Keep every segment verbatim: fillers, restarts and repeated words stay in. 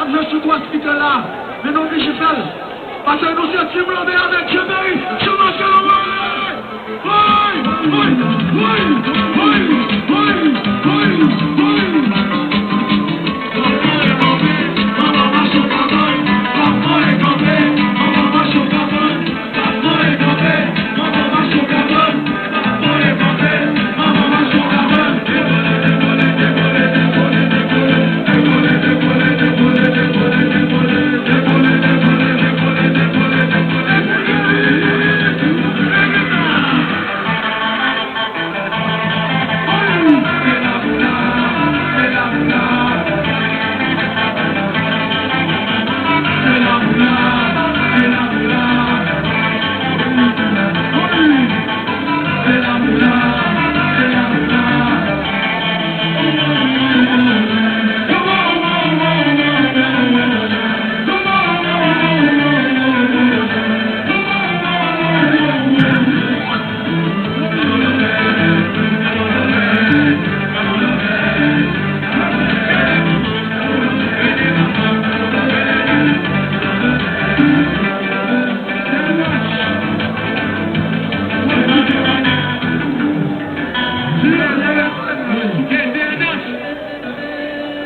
Jwe sou twa spikè la, men nou oblije fè l. Paske nou se Team Love avèk Djemberi, Djemberi, Djemberi. Woy! Woy! Woy! Woy! Woy! Woy! Woy!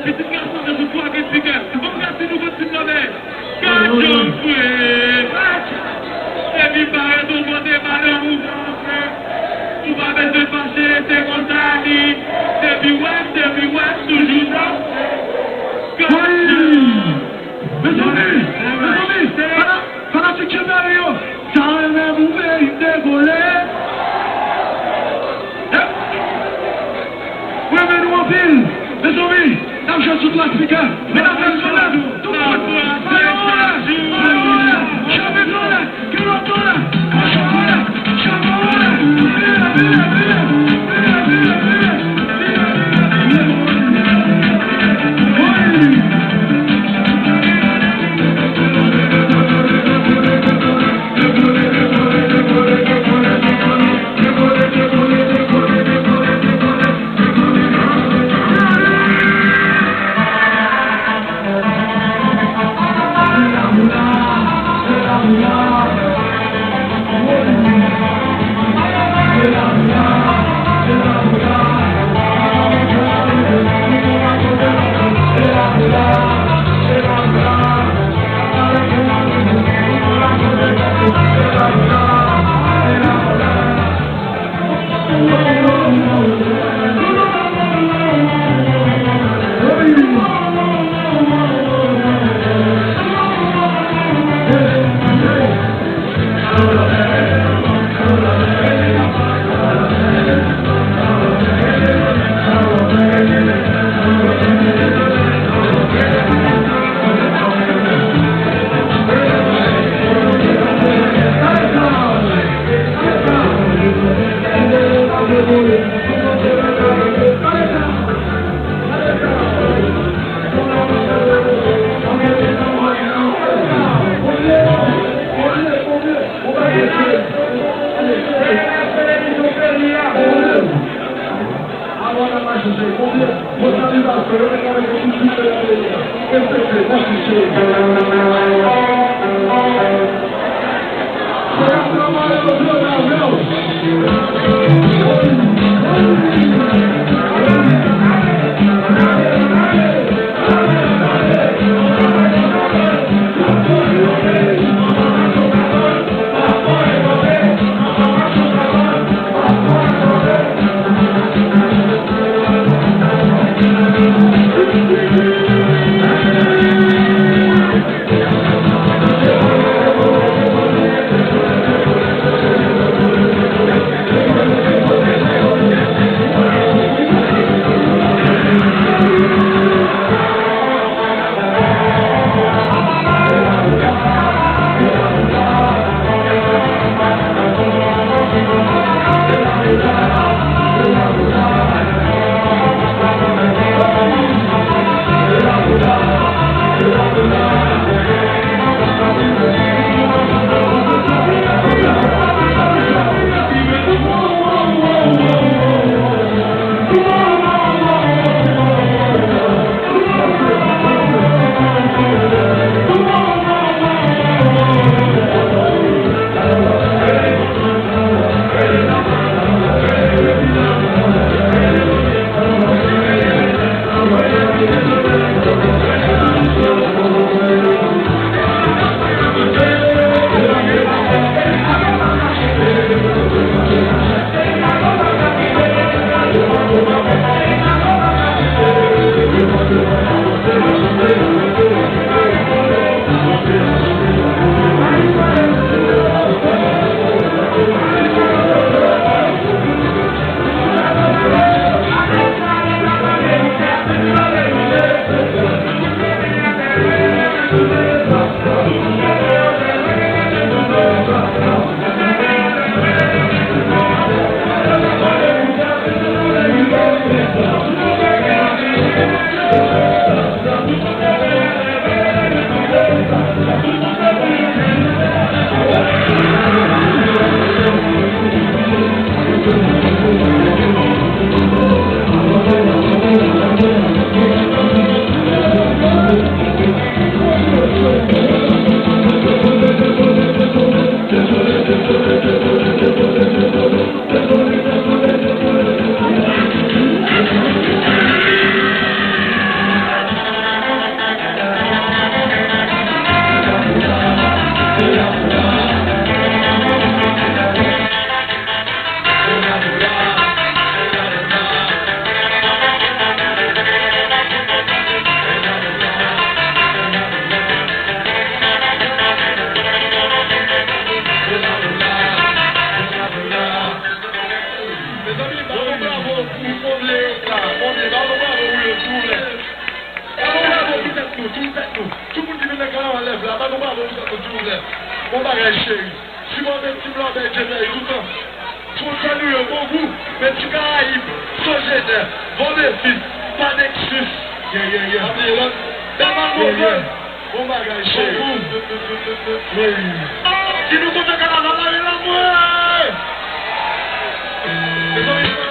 Pitit gason, se sou twa gen figè. Bon, gad si nou konn fin lòbè. Gad jan m fre. Depi m parèt ou pote madanm ou. Ou pa bezwen fache, se konsa li. Depi w wè m, depi w wè m, toujou sa. Gad jan. Mezanmi, mezanmi, fana-, fanatik Djemberi yo, sa renmen pou peyi m devole. Mwen renmen nou anpil. Mezanmi, n ap jwe sou twa spikè. Men n ap fè l kanmenm. Tout moun, fè yon anlè, fè yon anlè, cheve anlè, kilòt anlè, machè anlè, cheve anlè. Vire, vire, vire, vire, vire, vire. Wi, konble yo la, konble, ba nou bravo pou yo, silvouplè. Ba nou bravo pou tèt nou, tout tèt nou. Tout moun ki vin nan kanaval lève la, ba nou bravo pou tèt nou, silvouplè. Bon bagay, cheri. Sipòte Team Lòbèy Djebèy toutan. Sponsò nou yo, Bongou, Peti Karayib, Sojenè, Vòmefis, Paneksis. Yeah, yeah, yeah. Pa bliye lòt. Bèl Mòzèl. Bon bagay, cheri. Wi. Si nou kontan kanaval la, wi, lanmou. Mezanmi,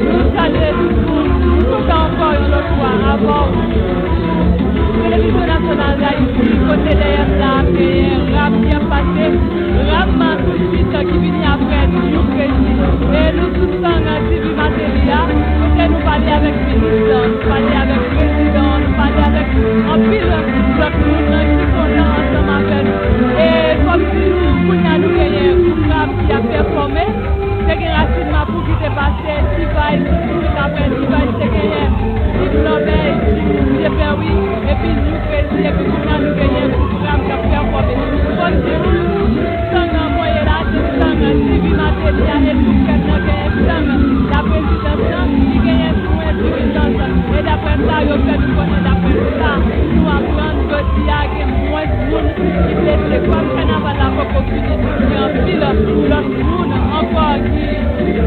Nou salye tout moun. Nou kontan ankò yon lòt fwa avè w sou Televizyon Nasyonal Dayiti, kote dèyè m la, genyen ram ki ap pase, ram tousuit ki vini apre New Crazy. E nou sou stand T V Martelly a, kote nou pale avèk minis lan, nou pale avèk prezidan an, nou pale avèk anpil lòt moun ki kontan ansanm avè nou. E kòm di nou, kounye a nou genyen gwoup rap ki ap pèfòme. Te gen Rasin Mapou ki te pase, T-Vice, tout de suit apre T-Vice te genyen Team Lòbèy, Team Vye Pè Wi, epi New Crazy, epi kounye a nou genyen gwoup ram k ap pèfòme. Fò m di nou, stand an mwen ye la, se stand T V Martelly a, e tou frè m nan genyen stand laprezidans lan, li genyen tou en dirijans. E daprè sa yo fè nou konnen, daprè sa nou aprann, jodi a gen mwens moun ki blese. Kòm kanaval la poko fini, gen anpil lòt moun ankò ki,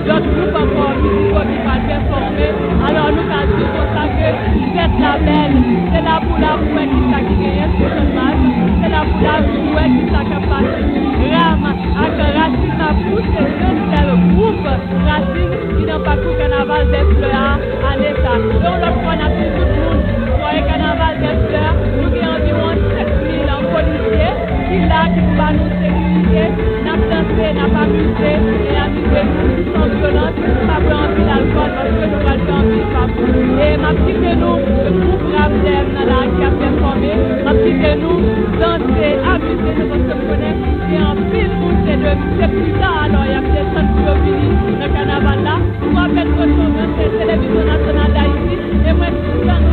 lòt gwoup ankò, mizik yo ki pral pèfòme. Alò, nou ka di w konsa ke fèt la bèl. Se la pou la pou wè kisa ki genyen sou Channmas. Se la pou la pou wè kisa k ap pase. Ram ak Rasin Mapou se de sèl gwoup Rasin ki nan pakou kanaval dè flè a ane sa. Yon lòt fwa, n ap di tout moun, sware kanaval dè flè, nou gen anviwon senk mil polisye ki la, ki pou ba nou sekirite. N ap danse, n ap amize, e amize nou san vyolans, pa bwè anpil alkòl, paske nou pral fè anpil pakou. E m ap kite nou, gwoup rap dèyè m nan la ki ap pèfòme, m ap kite nou danse, amize nou, paske m konnen gen anpil moun, se de, se pita alò y ap desann pou yo vini nan kanaval la. Pou w ap met presyon nan se Televizyon Nasyonal Dayiti, e mwen sou stand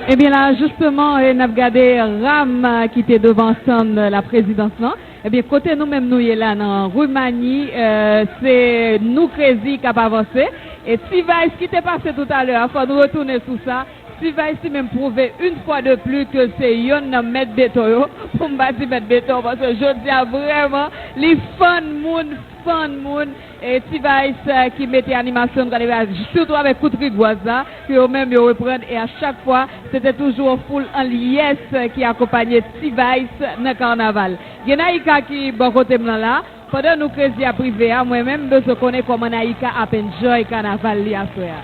Ebyen la, jisteman, e, n ap gade ram, a, ki te devan stand la prezidans lan. Ebyen, kote nou menm nou ye la nan ri Mani, e, se Nou Krezi k ap avanse. E T-Vice ki te pase toutalè a, fò nou retounen sou sa. T-Vice li menm pwouve yon fwa de pli ke l se yonn nan mèt beton yo. Pou m pa di mèt beton, paske jodi a vrèman, li fann moun, fann moun. E T-Vice, e, ki mete animasyon, nou gade, sitou avèk kout rigwaz la, ke yo menm yo reprann, e a chak fwa, se te toujou yon foul an lyès, e, ki akonpanye T-Vice nan kanaval. Gen Naïka ki bò kote m lan la, pandan Nou Krezi ap rive a, mwen menm, m bezwen konnen kòman Naïka ap enjoy kanaval li aswè a.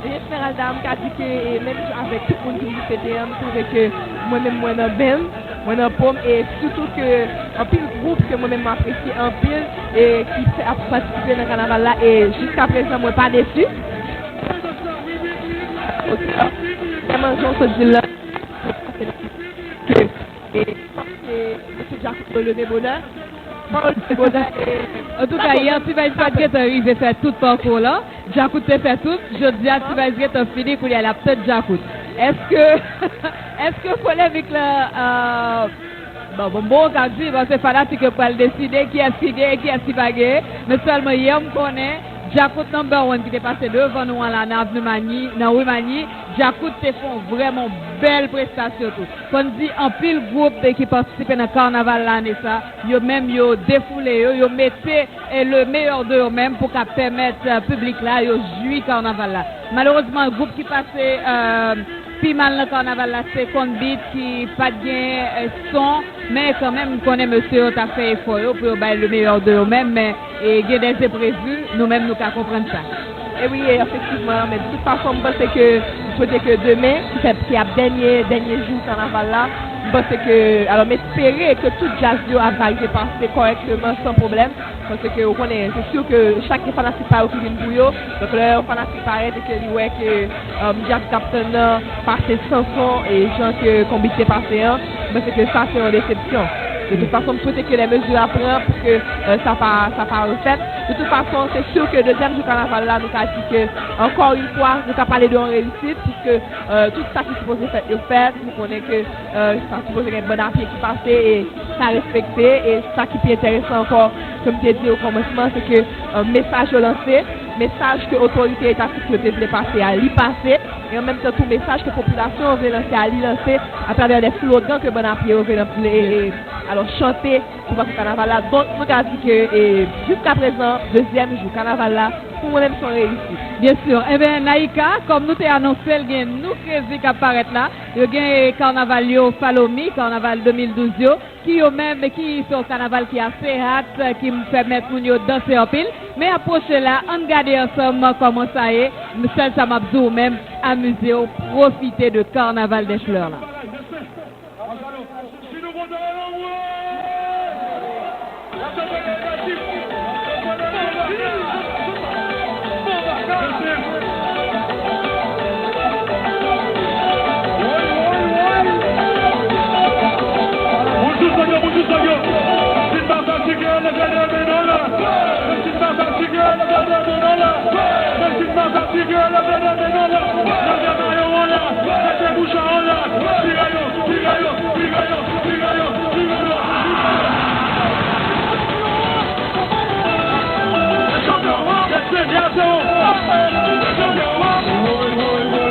Esmeralda, m ka di ke, e, menm jan avèk tout moun ki vin fete an, m twouve ke mwen menm mwen nan ben m, mwen nan po m, e sitou ke anpil gwoup ke mwen menm m apresye anpil e ki fè, ap patisipe nan kanaval la, e jiska prezan mwen pa desi. Vrèman, jan w sot di l la, ke, e, e, mesye Djakout yo leve bonè. Antouka, yè, T-Vice pa t gentan rive fè tout pakou lan. Djakout te fè tout. Jodi a, T-Vice gentan fini, kounye a, l ap tann Djakout. Èske, èske polèmik la, e, bon, bon, bon, w ka di, bon, se fanatik yo pral deside kiyès ki genyen, kiyès ki pa genyen. Men sèlman yè, m konnen Djakout number one ki te pase devan nou an la nan Avni Mani, nan ri Mani, Djakout te fè yon vrèman bèl prestasyon tou. Fò n di anpil gwoup ki patisipe nan kanaval la ane sa, yo menm yo defoule yo, yo mete, e, le meilleur de yo menm pou ka pèmèt, e, piblik la yo jwi kanaval la. Malerezman, gwoup ki pase, e, pi mal nan kanaval la se Konbit ki pa t gen, e, son, men kanmenm m konnen mesye yo t ap fè efò yo pou yo bay le meilleur de yo menm, men e gen de enprevi, nou menm nou ka konprann sa. E wi, e efektivman, men de tout fason, m panse ke, m swete ke demen, ki fè, ki ap dènye, dènye jou kanaval la, m panse ke, alò, m espere ke tout djaz yo ap rive pase kòrèkteman, san pwoblèm, paske ou konnen, se si ke chak gen fanatik pa yo ki vin pou yo, donk lè yon fanatik parèt e ke li wè ke, e, djaz k ap tann nan pase san son, e jan ke Konbit te pase an, m panse ke sa se yon desepsyon. De tout fason, m swete ke lè mezi a pran pou ke, e, sa pa, sa pa refèt. De tout fason, se si ke dezyèm jou kanaval la, nou ka di ke, ankò yon fwa, nou ka pale de yon reyisit, piske, e, tout sa ki sipoze fèt, yo fèt. Nou konnen ke, e, sa sipoze gen bann a pye ki pase, e sa respekte. E sa ki pi enteresan ankò, ke m te di o kòmansman, se ke, e, mesaj yo lanse, mesaj ke otorite etatik yo te vle pase a, li pase. E an menm tan tou, mesaj ke popilasyon an vle lanse a, li lanse atravè de slogan ke bann a pye yo vle, vle, e, e, alò, chante pou pase kanaval la. Donk, nou ka di ke, e, jiska prezan, dezyèm jou kanaval la, pou mwen menm, se yon reyisit. Byen si. Ebyen, Naïka, kòm nou te anonse l, gen Nou Krezi k ap parèt la. Yo gen, e, kanaval yo, Follow Me, kanaval de mil douz yo, ki yo menm, ki se yon kanaval ki ase hot, ki pèmèt moun yo danse anpil. Men apwoche la, ann gade ansanm kòman sa ye. Sèl sa m ap di w menm, amize w, pwofite de Carnaval des Fleurs la. Bonjou, sòlda, bonjou, sòlda. Si n pa fatige, leve de men nou anlè. Si n pa fatige, leve de men nou anlè. Si n pa fatige, leve de men nou anlè. Leve mayo anlè. Mete bouchon anlè. Tire yo, tire yo, tire yo, tire yo, tire yo. Chanpyon an, Senyè, se ou. Chanpyon an, chanpyon an.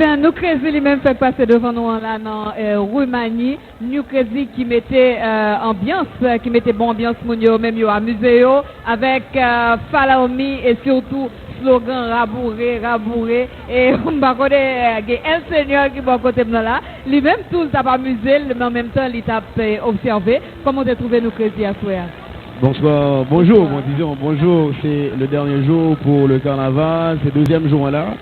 Nou Crazy li menm fèk pase devan nou an la nan eh, Ri Mani. New Crazy ki mete eh, anbyans, eh, ki mete bon anbyans moun yo, menm yo amize yo avèk eh, Follow Me e sitou slogan Raboure, Raboure. E m pa konnen eh, gen El Señor ki bò kote m nan la. Li menm tou l t ap amize l, men an menm tan li t ap eh, obsève. Kòman w te twouve Nou Crazy aswè a? Bonsoir, bonjour, bon, disons, bonjour, c'est le dernier jour pour le carnaval, c'est deuxième jour là.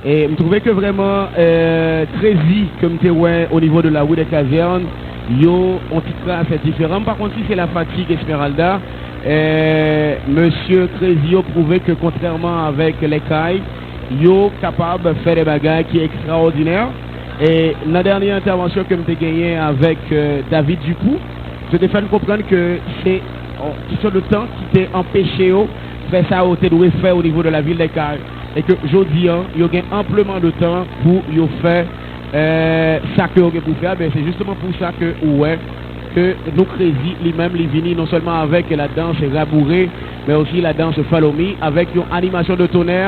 E m twouve ke vrèman eh, Crazy ke m te wè o nivo de la rue des Casernes, yo on ti kras diferan. M pa konn si se la fatig Esmeralda, eh, mesye Crazy yo pwouve ke kontrèman avèk lè kay, yo kapab fè de bagay ki ekstraòdinè. E nan dènye entèvansyon ke m te genyen avèk eh, David Dupou, yo te fè n konprann ke se on kesyon de tan ki te anpeche yo fè sa yo te dwe fè o nivo de la ville des Cayes. E ke jodi an, yo gen anpleman de tan pou yo fè eh, sa ke yo gen pou fè. Ben, se jisteman pou sa ke ou wè ke Nou Crazy li menm li vini non sèlman avèk la danse Raboure, men osi la danse Follow Me avèk yon animasyon de tonnè,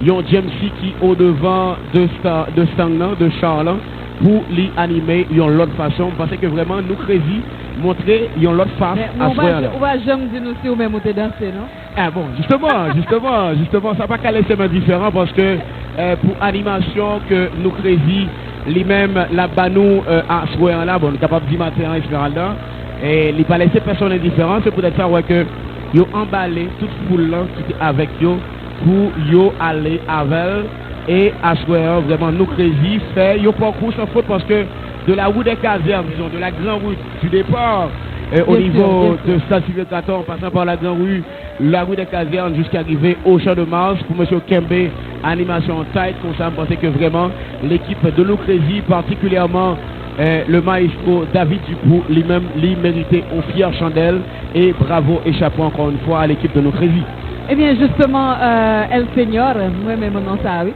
yon James C ki odevan de, sta- de stand nan, de char lan, pou li anime yon lòt fason. M panse ke vrèman Nou Crazy montre yon lòt fas Men men ou aswè pa an la. ou pa janm di nou si ou menm ou te danse, non? Ah bon, jisteman, jisteman, jisteman, sa pa ka lese m endiferan paske eh, pou animasyon ke Nou Crazy li menm l ap ba nou eh, aswè an la, bon, nou kapab di maten an Esmeralda, eh, li pa lese pèsonn endiferan, se poutèt sa w wè ke yo anbale tout foul lan ki te avèk yo pou yo ale avè l. E aswè an, vrèman, Nou Crazy fè yon pakou san fot paske de la rue des Casernes, disons, de la Grande Rue du départ, eh, au Bien sûr, niveau bien sûr. de Stade Sylvestre Caton, en passant par la Grande Rue, la rue des Casernes, jusqu'à arriver au Champ de Mars, pou mesye yo kenbe animasyon an tight konsa, m panse ke vrèman lekip de Nou Crazy, patikilyèman eh, le maestro David Dupou, li menm, li merite on fyè chandèl. E bravo e chapo ankò yon fwa a lekip de Nou Crazy. Ebyen, jisteman, eh, El Señor, m renmen non sa a, wi.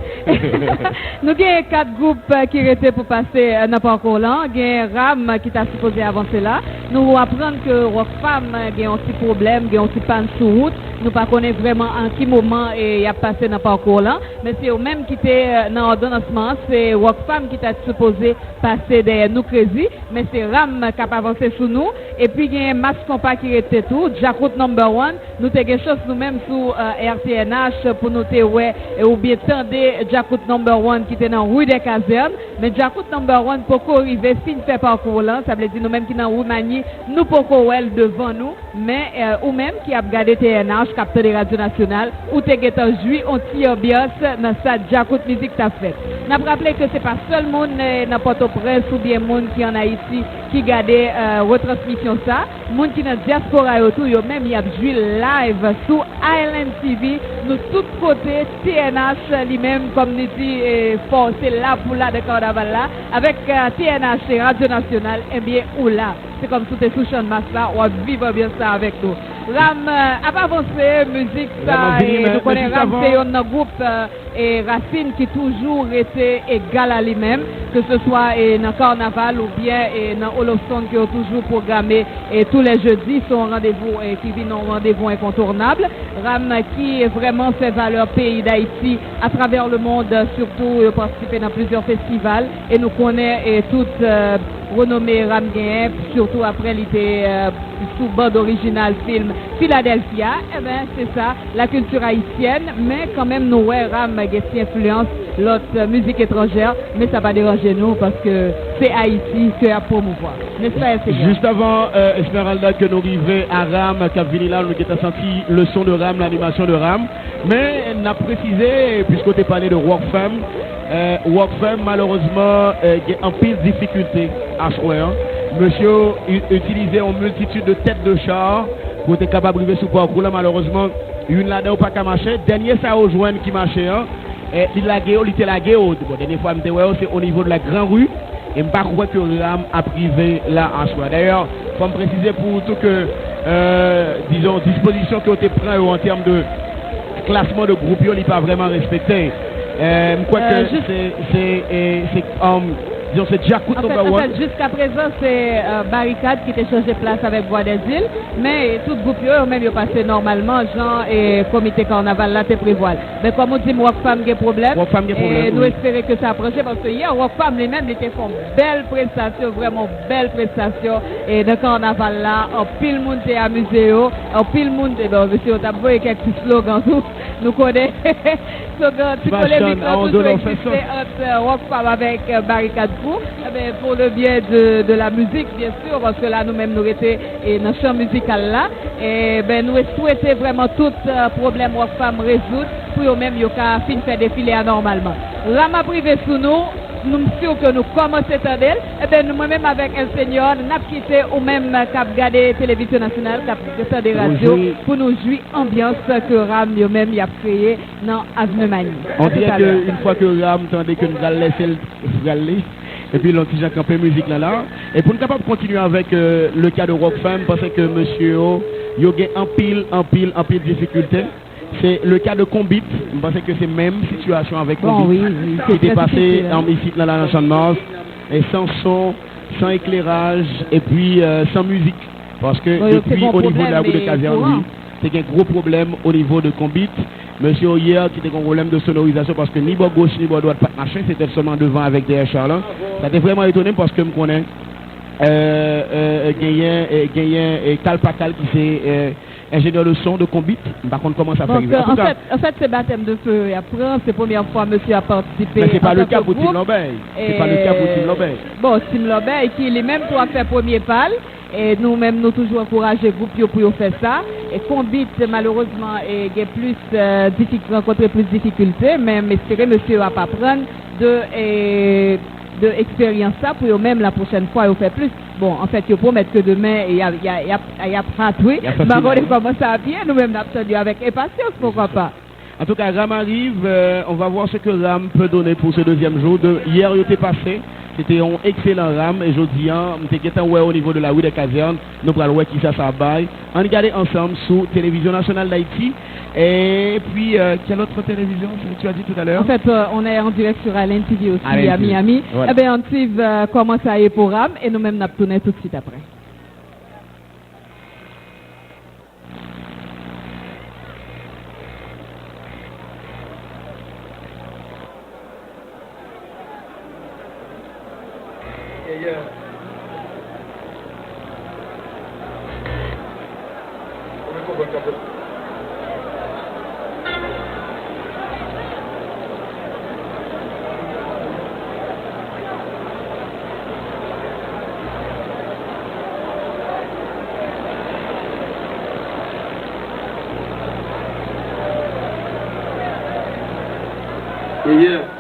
Nou gen kat gwoup eh, ki rete pou pase eh, nan pakou lan. Gen Ram ki ta sipoze avanse la. Nou aprann ke Rockfam eh, gen yon ti pwoblèm, gen yon ti pàn sou wout. Nou pa konnen vrèman an ki moman eh, y ap pase nan pakou lan. Men se yo menm ki te eh, nan òdonansman an. Se Rockfam ki ta sipoze pase dèyè Nou Crazy. Men se Ram k ap avanse sou nou. Epi gen Mass Konpa ki rete tou. Djakout Number One. Nou te gen chans nou menm sou eh, R T N H pou nou te wè eh, oubyen tande Djakout Number One ki te nan Rue des Casernes. Men Djakout Number One poko rive fin fè pakou lan. Sa vle di nou menm ki nan Ri Mani, nou poko wè l devan nou. Men eh, ou menm ki ap gade T N H, k ap tande Radyo Nasyonal, ou te gentan jwi on ti anbyans nan sa Djakout Mizik t ap fè. N ap raple ke se pa sèl moun eh, nan Pòtoprens oubyen moun ki ann Ayiti ki gade eh, retransmisyon sa. Moun ki nan dyaspora yo tou, yo menm y ap jwi l live sou Island T V. Nou tout kote, T N H li menm, kòm li di, eh, fò se la pou la de kanaval la. Avèk eh, T N H e Radyo Nasyonal, ebyen, ou la. Se kòmsi w te sou Channmas la, w ap viv anbyans la avèk nou. Ram eh, ap avanse, mizik sa, Ram ap vini, eh, men- nou konnen men jis Ram avan- se yonn nan gwoup eh, e rasin ki toujou rete egal a li menm, ke se swa e nan kanaval oubyen e nan Olofsonn ke yo toujou pwograme e tou lè jedi, se yon randevou e ki vin yon randevou enkontounab. Ram ki vrèman fè valè peyi Dayiti atravè lemonn, sitou yo patisipe nan plizyè festival e nou konnen e tout eh, renome Ram genyen, sitou apre li te eh, sou band orijinal fim Philadelphia. Ebyen, se sa, la culture haïtienne, men kanmenm nou wè Ram gen ti enfliyans lòt eh, mizik etranjè, men sa pa deranje nou paske se Ayiti ke y ap pwomouvwa. Nèspa, Eseyè? Jis avan eh, Esmeralda, ke nou rive a Ram k ap vini la, nou gentan santi le son de Ram, l'animation de Ram. Men n ap presize, piske w te pale de Rockfam, eh, Rockfam malerezman eh, gen anpil difikilte aswè an. Mesye yo i- itilize yon miltitid de tèt de char pou te kapab rive sou pakou la. Malerezman, youn ladan yo pa ka mache. Dènye sa yo jwenn ki mache an, eh, li lage yo, li te lage yo. Bon, dènye fwa m te wè yo, se o nivo de la Gran Ri. E m pa kwè ke Ram ap rive la aswè. Dayè, fò m presize pou ou tou ke, eh, dizon, dispozisyon ke yo te pran yo an tèm de klasman de gwoup yo, li pa vrèman respekte. Eh, m kwè ke Eh, jis- se, se, eh, se, um, Disons, c'est Djakout number one. An fèt, an fèt, jiskaprezan, se, euh, Barikad ki te chanje plas avèk Vwa dèzil, men, e, tout gwoup yo, yo menm yo pase nòmalman, jan, e, komite kannaval la te prevwa l. Men kòm ou di m, Rockfam gen pwoblèm. Rockfam gen pwoblèm, wi. E nou espere ke sa ap ranje, paske yè, Rockfam li menm, li te fè yon bèl prestasyon, vrèman yon bèl prestasyon, e, nan kannaval la, anpil moun te amize yo, anpil moun te, bon, mesye yo t ap voye kèk ti slogan tou, nou konnen. Slogan ti polemik la toujou egziste ant, euh, Rockfam avèk, euh, Barikad Crew. Eben, pour le bien de, de la musique, bien sûr, paske la nou menm nou rete, e, nan chan mizikal la. Eben, nou swete vrèman tout, euh, pwoblèm Rockfam rezoud pou yo menm yo ka fin fè defile a nòmalman. Ram ap rive sou nou, nou m si ke nou kòmanse tande l. Eben, nou, mwen menm avèk El Señor, n ap kite ou menm k ap gade televizyon nasyonal, k ap tande radyo, pou nou jwi anbyans ke Ram yo menm y ap kreye nan Avenue Magny. On dirait que une fois que Ram tande ke n pral lèse l prale, epi l yon ti jan kanpe mizik lan la. E pou n kapab kontinye avèk, euh, le ka de Rockfam, m panse ke mesye yo, yo gen anpil, anpil, anpil difikilte. Se le ka de Konbit, m panse ke se menm sitiyasyon avèk Konbit ki te pase, um, isit lan la nan Channmas, e san son, san ekleraj, epi, euh, san mizik. Paske depi o nivo de la rue de Kazèn, wi, te gen gwo pwoblèm o nivo de Konbit. Mesye yo yè ki te gen pwoblèm de sonorizasyon paske ni bò goch ni bò dwat pa t mache, se te sèlman devan avèk dèyè cha lan. Sa te vrèman etone m paske m konnen, euh, euh, genyen, euh, genyen, euh, Kal Pakal ki se, euh, enjenyè de son de Konbit. M pa konn kòman sa fè rive. An tou ka, an fèt, an fèt, se batèm de feu y ap pran, se premyè fwa mesye ap patisipe antanke gwoup. Men se pa le ka pou Tim Lòbèy. Se pa le ka pou Tim Lòbèy. Bon, Tim Lòbèy ki li menm tou ap fè premye pa l. E nou menm, nou toujou ankouraje gwoup yo pou yo fè sa. E Konbit, malerezman, e gen plis, e, difik-, rankontre plis difikilte, men m espere mesye yo ap aprann de, e, de eksperyans sa pou yo menm, la pwochèn fwa, yo fè plis. Bon, anfèt, yo pwomèt ke demen, e, y a, y a, y ap, y ap hat, wi. M pa konnen kòman sa ap ye, nou menm, n ap tann yo avèk enpasyans, poukwa pa. En tout cas, Ram arrive. Euh, on va voir ce que Ram peut donner pour ce deuxième jour. De, yè, yo te pase. Se te yon ekselan Ram. E jodi a, m te gentan wè o nivo de la rue des Casernes. Nou pral wè kisa sa ap bay. Ann gade ansanm sou Télévision Nationale d'Haïti. Et puis, euh, quelle autre télévision tu as dit tout à l'heure? En fait, euh, on est en direct sur Allen T V aussi à Miami. Voilà. Eh ben, ann swiv, euh, kòman sa ye pou Ram. E nou menm, n ap tounen tout de suite après. Yeah.